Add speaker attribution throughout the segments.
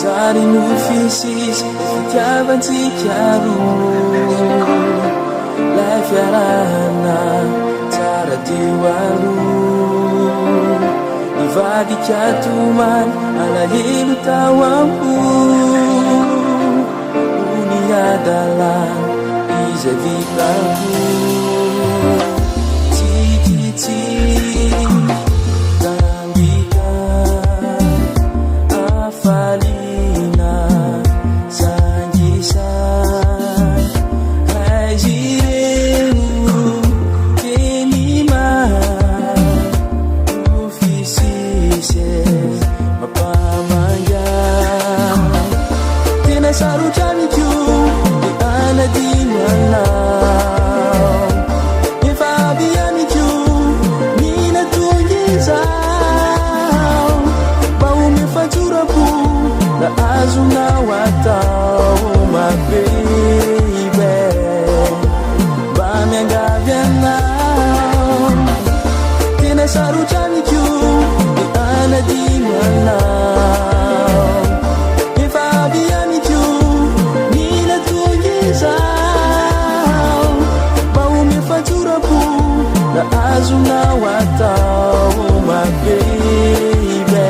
Speaker 1: Zary nofy sisa fitiavantsika roa. Lay fiarahana tsara teo aloha. Nivadika tomany alahelo tao am-po. Ho ny hadalana izay vitako. Tsikitsiky tangita hafaliana sangisangy. Aiza ireo teny manofy sisa mampamangy ahy. Tena sarotra amiko ny hanadino anao. Efa avy amiko mila tonga izao. Mba omeo fahatsoram-po raha azonao atao my baby. Mba miangavy anao. Tena sarotra amiko ny hanadino anao. Efa avy amiko mila tonga izao. Mba omeo fahatsoram-po raha azonao atao my baby.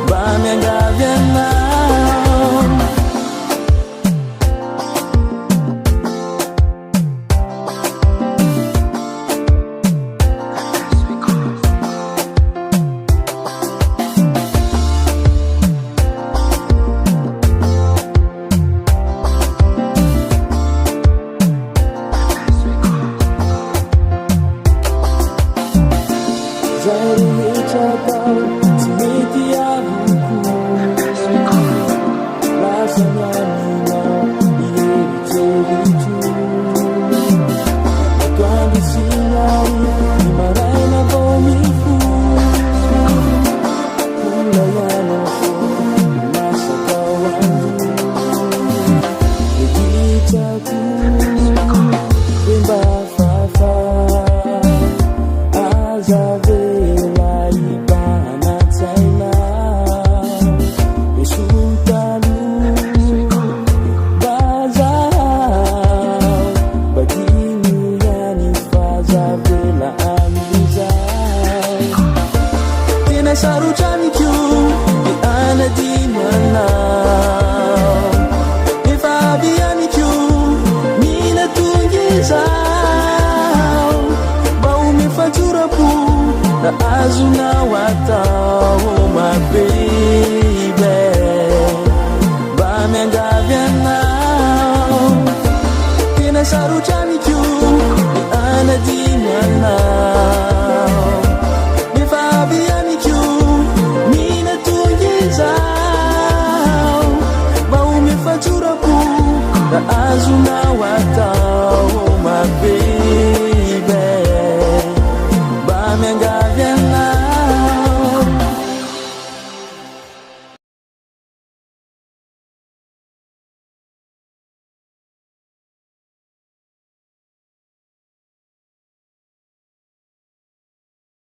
Speaker 1: Mba miangavy anao. Zay rehetra atao tsy mety amiko. Lasa ny aminao ny eritreritro. Atoandro sy ny hariva, ny maraina vao mifoha. Mbola ianao foana no lasa tao an-doha. Miditra-ko dia mba fafa. Aza avela hibahana-tsaina. Esory taloha mba zahao. Mba dino ihany fa aza avela amin'izao. Tena sarotra amiko ny hanadino anao. Efa avy amiko mila tonga izao. Mba omeo fahatsoram-po raha azonao atao my baby. Mba miangavy anao. Tena sarotra amiko ny hanadino anao. Efa avy amiko mila tonga izao. Mba omeo fahatsoram-po raha azonao atao.